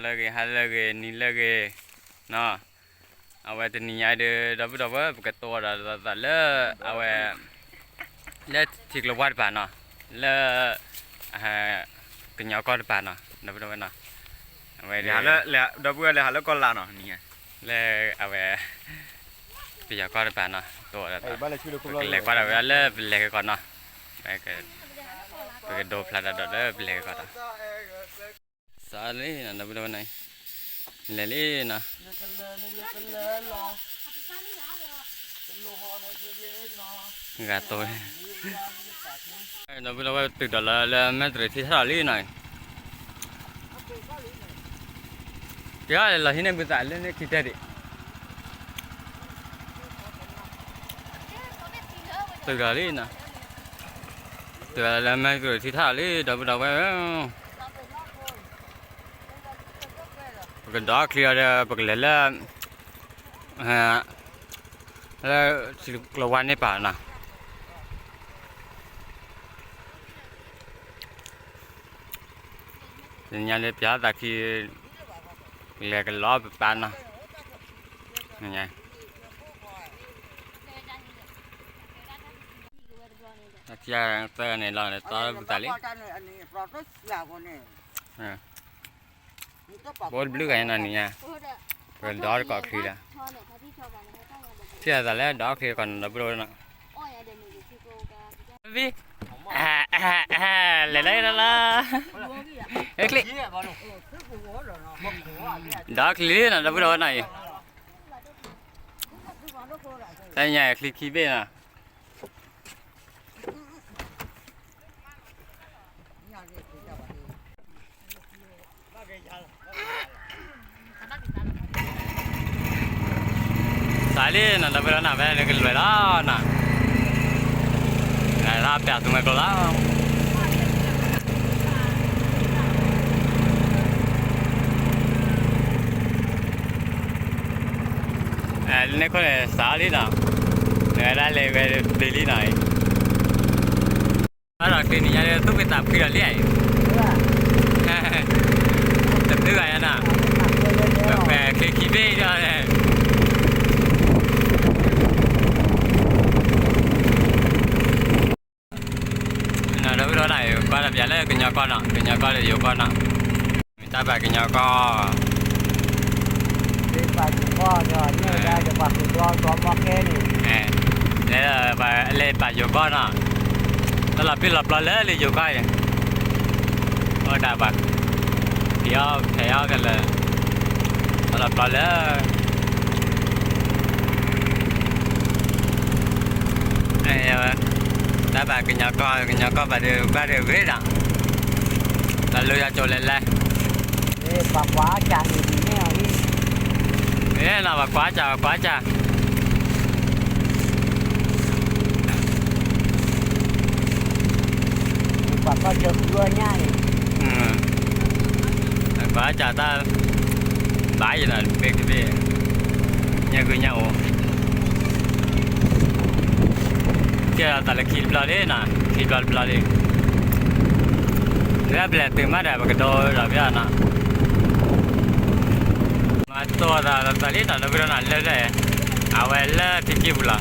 လၢဂ့ၤ ဟါလၢဂ့ၤ နံၤလၢဂ့ၤနီၤ, အဝဲတနံၤညါဒီး ဒီပုၢ်ဒီဝဲၢ် ပကတိၤဒီးသးလၢ အဝဲ လၢထံကျိဝါတပၤနီၤ, လၢ ကညီကီၢ်တပၤနီၤ ဒီပုၢ်ဒီဝဲၢ်နီၤ, အဝဲ ဒီပုၢ်ဝဲၢ်လဲၤဟးလၢကီၢ်လါနီၤ, လၢအဝဲ ပယီၤကီၢ်တပၤနီၤ, တိၤဒီး ပကလဲၤကွၢ်ဒီးဝဲဒၣ်လၢပလဲၤက့ၤကီးနီၤ, ပကဒိဖျါတၢ်ဒီးလၢပလဲၤက့ၤကီးဒီး စးလံနီၤ ဒီပုၢ်ဒီဝဲၢ်နီၤ, လဲၤလံနီၤ, ဂၤတိၤ, ဒီပုၢ်ဒီဝဲၢ် တုၤဒီးလၢလၢမဲၢ်တရံးထံထီၣ်လံနီၤ, ကဲလီၤဟံးန့ၢ်ဘုသးလၢန့ၣ်ခံတဲဒံး, တုၤဒီးလံနီၤ, တုၤလၢမဲၢ်တရံးထံထီၣ်လံ ဒီပုၢ်ဒီဝဲၢ်ဧၢ, ပကဒီးချံအီၤဒီး ပကလဲၤလၢ လၢထံကျိဝါန့ၣ်ပၤနီၤ, တနံၤညါလၢပျၢ်သးခံ လဲၤကလီပပၢ်နီၤ, တၢ်သၢဂၤန့ၣ်လီၤ တီၢ်ဘုသးလံ, ဘိတဘျုးဂၤညါနီၤနံၤညါ, ပကဒီတကိးချံဒီး, ထံၣ်သးလၢဒီချံတကိးနီၤ ဒီပုၢ်ဒီဝဲၢ်နီၤ, လဲၤလၢလၢ, ချံ, ဒီချံနီၤ ဒီပုၢ်ဒီဝဲၢ်နီၤအံၤ, တၢ်ညါချံခံဘ့ၣ်နီၤ စးလံနီၤ ဒီပုၢ်ဒီဝဲၢ်နီၤ ဖဲန့ၣ်ကလွဲၢ်လီၤနီၤ, လၢပျၢ်သူမှဲကျိလီၤ, လၢန့ၣ်ခိၣ်န့ၣ်စးလံနီၤ, နဝဲဒၣ်လဲၤဝဲဘျ့လံနီၤအံၤ ဘၣ်ဒီးချံနံၤညါဒီး သူၣ်ဖှံသးဖှံဒီးလံဧါအံၤ, တဘျုးဂၤညါနီၤ, ပှဲၤချံခံဘ့ၣ်ဒီး ဒီပုၢ်ဒီဝဲၢ်နီၤ ကွၢ်တပျၢ်လၢကညီကီၢ်နီၤ, ကညီကီၢ်ဒီးယိၤကီၢ်နီၤ, မ့ၢ်တၢ်ဘၣ်ကညီကီၢ် လၢပာ်ယိၤကီၢ်နီၤ, လၢပာ်ယိၤကီၢ်နီၤ, တၢ်လီၤပျံၤလီၤပျီလၢလၢယိၤကီၢ်အံၤ, အိၣ်ဒၣ်ဘၣ်, ဖဲအီၣ်ဖဲအီၣ်ကလၢာ်, တၢ်လီၤပျီလၢ တၢ်ဘၣ်ကညီကီၢ် ကညီကီၢ်ဘၣ်ဒီးဘၣ်ဒီးဂ့ၤဒီး, တၢ်လၢယၤကၠိလဲၤလဲၤ, ပှၤကွၢ်စၢ်န့ၣ်, မ့ၢ်နီၤ ပှၤကွၢ်စၢ် ပှၤကွၢ်စၢ် ပှၤကွၢ်စၢ် ပှၤကွၢ်စၢ် တၢ်ဘၣ်ယနီၤ မ့ၢ်ကဘ့ၣ် ညၣ်ဂုၢ်ညၣ်အိၣ် ကဲဒီးသးလၢခံတဘျီလံနီၤ ခံဘျီတဘျီလံ လၢပလဲၤတုၤမးဒီး ပကဒိဒီးဘၣ်နီၤ မၤတိၢ်သးလီၤသးလံနီၤ လၢဝံၤဒီးနီၤ လၢလၢ အဝဲလၢထံကံၢ်ပူၤလီၤ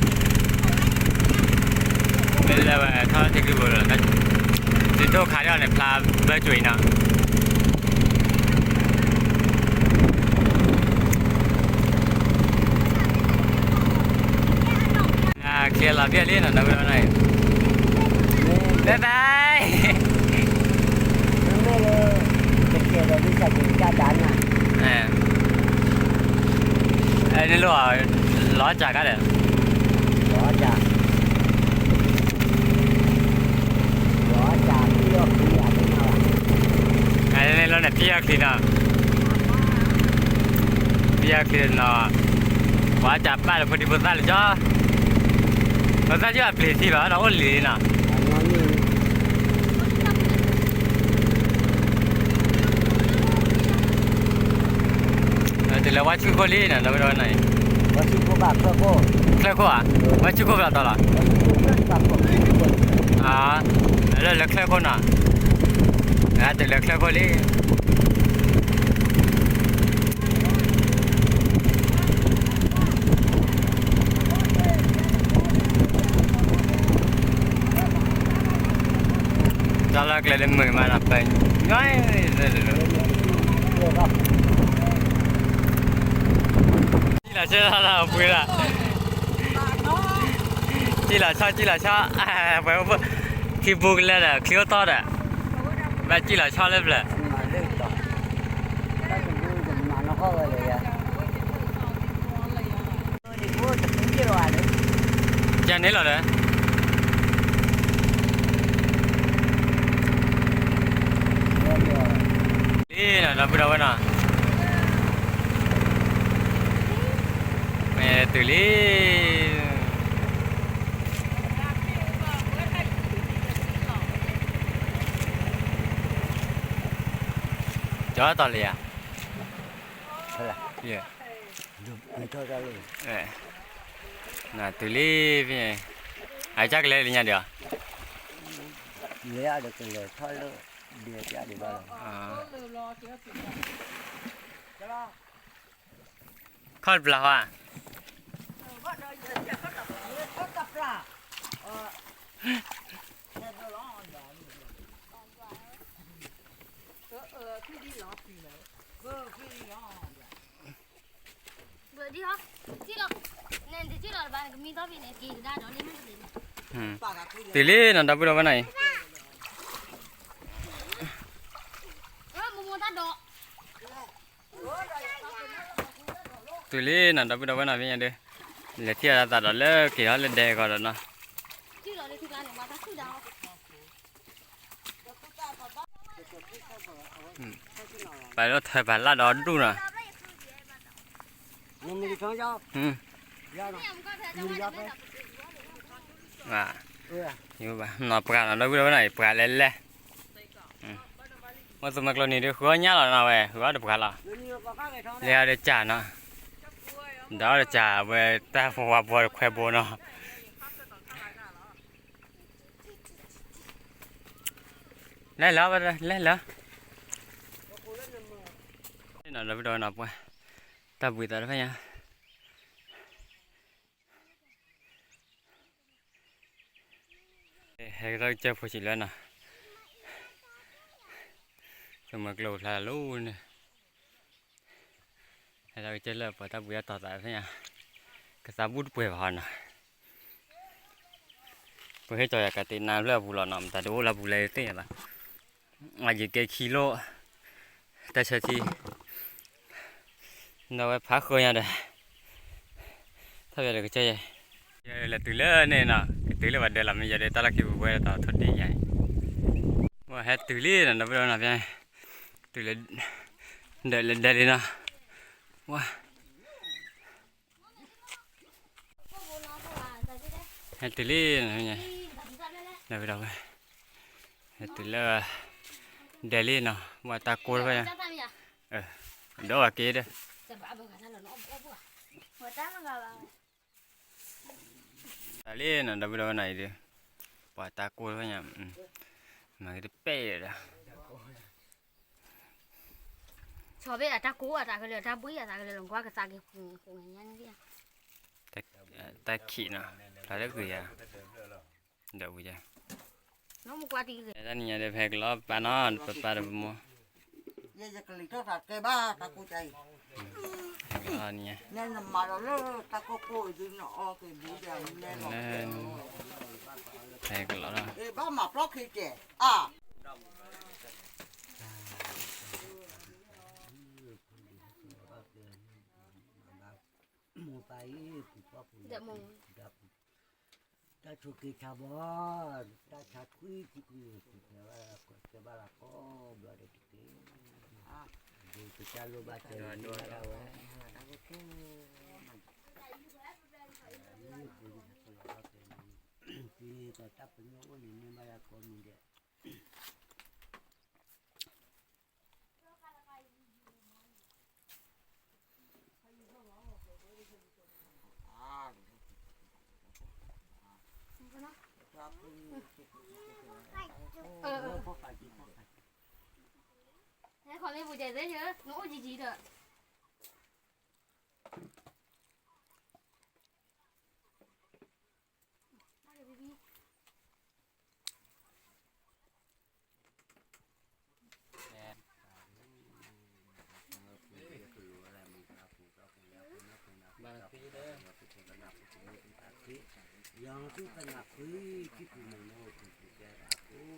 မ့ၢ်လၢဝဲထီၣ်ထံကံၢ်ပူၤလီၤ တုၤဒိၣ်ခါဒီးန့ၣ် ဖျါဘၢကွံာ်နီၤ ချ့လီၤဘၣ်လံနီၤ ဒီပုၢ်ဒီဝဲၢ်နီၤ ဘၣ်ဘၣ် မ့ၢ်လၢ တကဲဒီး ဒ်သိးကဒါနၤ အဲ န့ၣ်လီၤ လီၤစၢ်ကါဒီး လီၤစၢ် လီၤစၢ် ပယီၤချံအသ့ၣ်ညါဘၣ် အဲ န့ၣ်လီၤန့ၣ် ပယီၤချံနီၤ ပယီၤချံနီၤ ပှၤစၢ်ပာ်လၢဖိဒံဖိသၣ်လၢကၠီ ဖိသၣ်ကၠီအပျ့ၤထံဘၣ်ဒီးအိၣ်လံနီၤ တုၤလၢဝါဆူၣ်ခိၣ်လံနီၤ ဒီပုၢ်ဒီဝဲၢ်နီၤ ချၢၣ်ခိၣ်ဧါ ဝါဆူၣ်ခိၣ်ဘၣ်တီၤလီၤ လၢလၢချၢၣ်ခိၣ်နီၤ တုၤလၢချၢၣ်ခိၣ်လံ လၢ ကျဲလၢမုာ်မးနီၤ ပညီ လီၤဆၢလီၤပှ့ၤလီၤ, စံၣ်လီၤဆီ စံၣ်လီၤဆီ, ပှဲၤ ထံပူကလဲဒီး ချံအိၣ်တီဒီး, ဘၣ်စံၣ်လီၤဆီလၢပျၢၤ, ကန့ၣ်လီၤဒီး လံနီၤ ဒီပုၢ်ဒီဝဲၢ်နီၤ, မ့ၢ်တုၤလံ, ကၠီတီၤလံဧါ, နတုၤလံ, အကစၢ်ကလဲၤလၢညါဒီး, လဲၤအီၤဒီးကလဲၤထီၣ်လၢဒဲးပျၢ်ဒံးဘၣ်လီၤ, ခီၣ်တပျၢ်ဟီဧါ, တုၤလံနီၤ ဒီပုၢ်ဒီဝဲၢ်နီၤအံၤ, တုၤလံနီၤ ဒီပုၢ်ဒီဝဲၢ်နီၤ ဖဲညါဒီး, လဲၤထံၣ်အသးဒီးလၢက့ၤထီၣ်လၢဒဲကီးဒီးနီၤ, ပာ်လီၤထၢပာ်လၢဒီးဒူၣ်နီၤ နီၤပှၤနီၤ ဒီးပှၤလီၤ, မ့ၢ်သူမၤကျိၤန့ၣ်ဒီး ဃုအီၣ်ညၣ်လီၤနီၤဝဲ ဃုအီၣ်ဒီးပှၤလီၤ, လဲၤအီၤဒီးကၢ်နီၤ, ဒီးအီၣ်ဒီးကၢ်ဝဲတၢ်ဖိဝါဖိခွဲးဘိနီၤ, လဲၤလီၤ လဲၤလီၤ, ဒီပုၢ်ဒီဝဲၢ်နီၤ ပှၤ, တၢ်ဘှံးသးတဖၣ်ညါ ဟဲက့ၤထီၣ်ကစၢၢ်ဖိဆံးလၢနီၤ, သုမၤကျိၤဖျါလၢလီၤန့ၣ်, ဟဲထီၣ်ကစၢၢ်လၢပှၤတၢ်ဘှံးအတီၤသးဖဲညါ, ကသးဘူၣ်တပှဲၤဘၣ်ဟီနီၤ, ပဟဲကၠီၤယၤကးတ့နါဖျၢၣ်အပူၤလီၤနီၤ မတၤတအိၣ်လၢပူၤလဲၣ်သ့ၣ်ညါဘၣ် အယကဲခံလိၣ်, တၢ်ဆၢထံ, ဒီးဝဲဖးဃၢညါဒီး, ထီၣ်ယၤဒီးကစၢၢ်ယဲ, လဲၤတုၤလၢန့ၣ်နီၤ ကတုၤလၢပှၤဒၢးလီၤမ့ၢ်ယဲဒီး တၢ်လီၢ်ခံပူၤဝဲဒီးထိၣ်ဒ့ညါအံၤ, ဝဲဟဲတုၤလံနီၤ ဒီပုၢ်ဒီဝဲၢ်နီၤ ဖဲ, တုၤလၢ, ဒၢးလၢဒဲးလံနီၤ, ဝဲ ဟဲတုၤလံနီၤ, ဒီပုၢ်ဒီဝဲၢ်, ဟဲတုၤလၢ, ဒဲးလံနီၤ ဝဲတၢ်ကိၢ်တဖၣ်ညါ, ဒီးဝဲက့ၤဒီး, တၢ်လံနီၤ ဒီပုၢ်ဒီဝဲၢ်နီၤအံၤဒီး, ပှၤတၢ်ကိၢ်တဖၣ်ညါ, မၤက့ၤတပဲၣ်ဒီး ဆီဘ့ၣ်အတၢ်ကိၢ်အသးကလၢာ် တၢ်ဘှံးအသးကလၢာ် လီၤကွၢ်ကသးက့ၤဃိးညါန့ၣ်, တၢ်ခံးနီၤ ဖျါလၢကွံာ်ယၤ, ဒီးဝံၤယၤ, တၢ်နံၤညါဒီး ပဟဲကလီၤပာ်နီၤ ပပာ်ဒီးပမိၢ်, နံၤညါ, ဟဲကလီၤလီၤ, မိၢ်ပၢ်အံၤ ပူၤဖီပူၤ တၢ်ဆိးက့ဆါဘီ, တၢ်ဆါထွံထံကွံာ် ကဲဘၣ်လၢကီဘျီဒီးတက့ၢ်, ဒ်ကစၢ်လိၣ်ဘၣ်တဲလီၤဒၣ်ဝဲ, ပူၤန့ၣ် တၢ်ပညိၣ်အိၣ်န့ၣ် န့ၢ်ဘၣ်ယၤကိးမံၤဒဲး ဟဲခီမ့ၢ်ပူၤဒဲးသ့ၣ်ညါ နအိၣ်ကံကံဒီး ယွၤသူၣ်ကနၣ်ဖု ထံၣ်ပူၤမ့ၢ်နီၢ်ပူၤ ပူၤကဲဒၣ်ကိး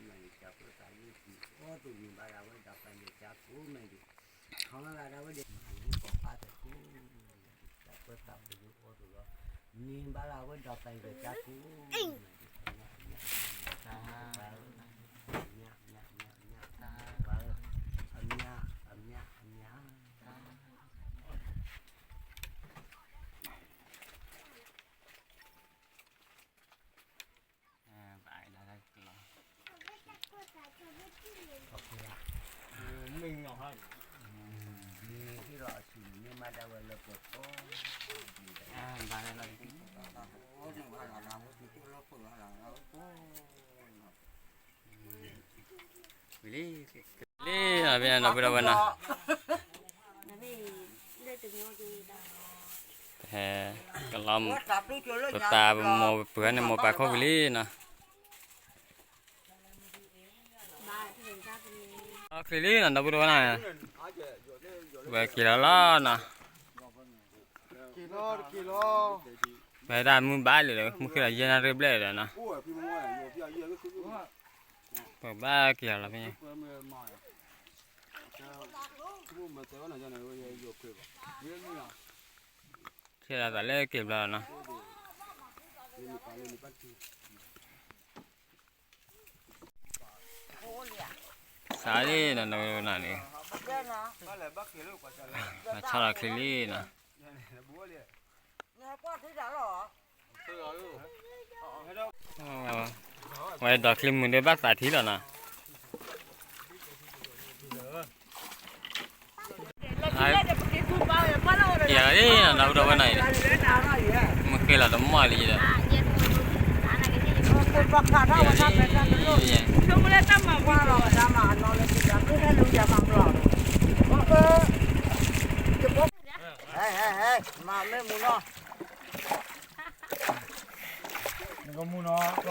မံၤဒံး တၢ်ပၢတၢ်လၢပူၤ အိၣ်သူၣ်မံၤဘၣ်ဒၣ်ဝဲ ဒီးပှၤယဲၢ်ကၠါကိးမံၤဒံး ခီလၢဒၣ်ဝဲဒၣ် မၤလၢကီၢ်ပၢ်တကိး တၢ်ပၢတၢ်ပူၤလၢအိၣ်သူၣ်လီၤ မံၤဘၣ်ဒၣ်ဝဲ ဒီးပှၤယဲၢ်ကၠါကိးမံၤဒံး အမံၤ အမံၤ အမံၤ အမံၤ ဝံၤလံ လံ အဘ့ၣ်ဒီပုၢ်ဒီဝဲၢ်နီၤ ဟဲ ကလီ ပတၢ်မိၢ်ပှၢ်န့ၣ် မိၢ်ပၢ်ခိၣ်ဝံၤလံနီၤ အချံလံနီၤ ဒီပုၢ်ဒီဝဲၢ်နီၤ ဝဲက့ၤလီၤလီၤနီၤ ဝဲဒၣ်မုၢ်ဘၣ်လံဒီး မုၢ်ဃ့လီၤယဲၢ်နၣ်ရံၣ်ဘျဲၣ်ဒီးနီၤ ပဘၣ်က့ၤလီၤလီၤဖဲန့ၣ် ထံၣ်လီၤသးလၢက့ၤဘျီနီၤ စးလံနီၤ ဒီပုၢ်ဒီဝဲၢ်နီၤန့ၣ် ဘၣ်ဆီလီၤချံလံနီၤ ဝဲဒီးချံမုၢ်ဒီးဘၣ်သးထံလီၤနီၤ ယၤလံနီၤ ဒီပုၢ်ဒီဝဲၢ်နီၤအံၤ မုၢ်ဃ့လီၤတမီၢ်လံဒီး မၤမ့ၢ်မူနီၤ နကမူနီၤ မၤက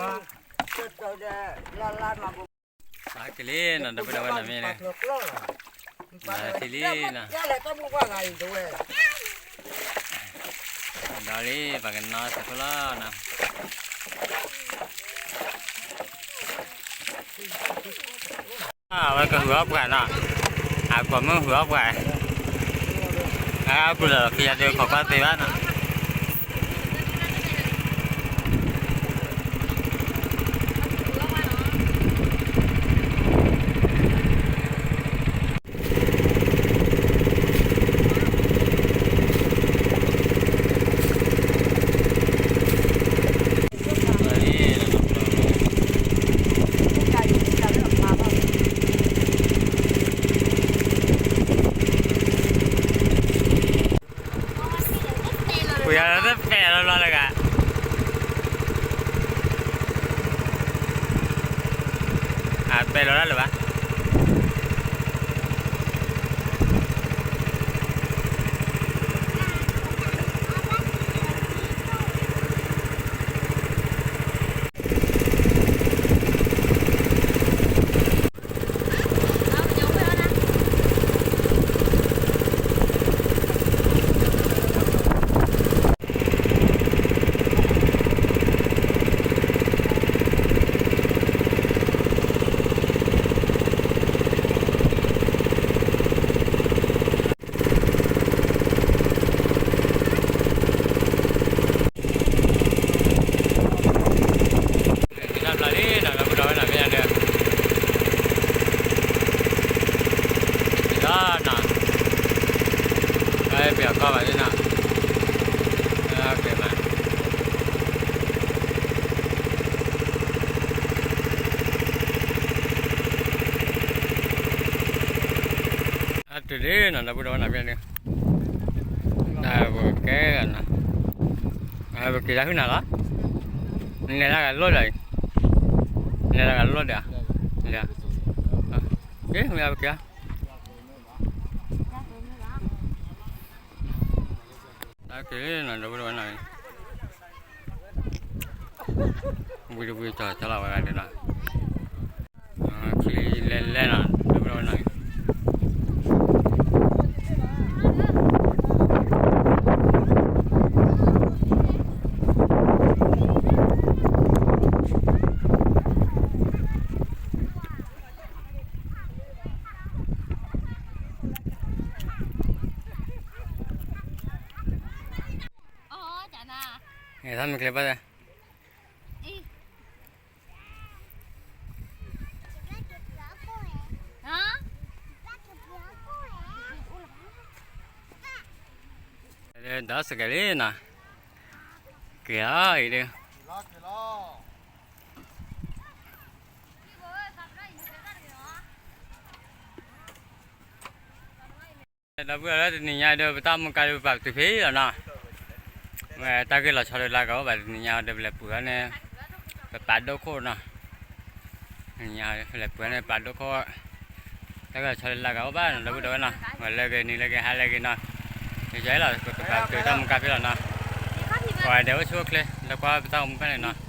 လံနီၤ ဒီပုၢ်ဒီဝဲၢ်နီၤမ့ၢ်န့ၣ် မၤထံလံနီၤ ဒီးလံ ပှၤကနီၤသကိးလီၤနီၤ အဝဲကဟုးအီၣ်ပှၤနီၤ အကွၢ်မုၢ်ဟုးအီၣ်ပှၤ အပူၤလီၤ ဖံယၤဒုးခိးကွၢ်သ့ဘၣ်နီၤ ပှၤယၤလၢတပဲာ်လီၤလီၤတဂၤ အပဲာ်လီၤတၢ်လၢၤဘၣ် က့ၤထီၣ်ဘျီလံနီၤ ဒီပုၢ်ဒီဝဲၢ်နီၤ ဖဲန့ၣ်ဒီး က့ၤထီၣ်နီၤ ပှၤပယီၤကီၢ်ဘၣ်လံနီၤ ကဲဘၣ် အတုၤလံနီၤ ဒီပုၢ်ဒီဝဲၢ်နီၤ ဖဲန့ၣ် တၢ်ပကဲနီၤ ပက့ၤတၢ်ဟုၣ်နၤလီၤ နလဲၤတၢ်ဂၤလိၣ်ဒီး နလဲၤတၢ်ဂၤလိၣ်ဒီး က့ၤမ့ၢ်ပက့ၤ တၢ်က့ၤနီၤ ဒီပုၢ်ဒီဝဲၢ်နီၤ ဝံၤတဝံၤကၠီၤကၠီၤလီၤဝဲဒၣ်ဒီးနီၤ ချံလဲၤလဲၤနီၤ ဒီပုၢ်ဒီဝဲၢ်နီၤ က့ၤ ထီၣ်မ့ၢ်ချ့ဘၣ် ဒီးစကဲလံနီၤ, က့ၤအီၤအံၤဒီး ဒီပုၢ်ဝဲၢ်လၢတနံၤညါဒီး ပတၢ်အိၣ်မူကါဒီး ပပာ်ပတုာ်ဖဲအံၤလီၤနီၤ, ဝဲတၢ်ဂ့ၢ်လီၤဆီဒီးလၢကအိၣ်ဘၣ်တနံၤညါဒီး ပလဲၤပှ့ၤအီၤန့ၣ် ပပာ်ဒိၣ်ခိၣ်နီၤ, တနံၤညါပလဲၤပှ့ၤအီၤန့ၣ် ပာ်ဒိၣ်ခိၣ်, တၢ်ဂ့ၢ်လီၤဆီဒီးလၢကအိၣ်ဘၣ်နီၤ ဒီပုၢ်ဒီဝဲၢ်နီၤ, ဝဲလၢဂ့ၤနံၤလၢဂ့ၤဟါလၢဂ့ၤနီၤ, ယယဲလီၤ ပကပာ်ပတုာ်တၢ်အိၣ်မူကါဖဲလီၤနီၤ, ပှၤဒဲးအိၣ်ဆူၣ်အိၣ်ချ့ လၢကွၢ်ပတၢ်အိၣ်မူဖဲန့ၣ်နီၤ,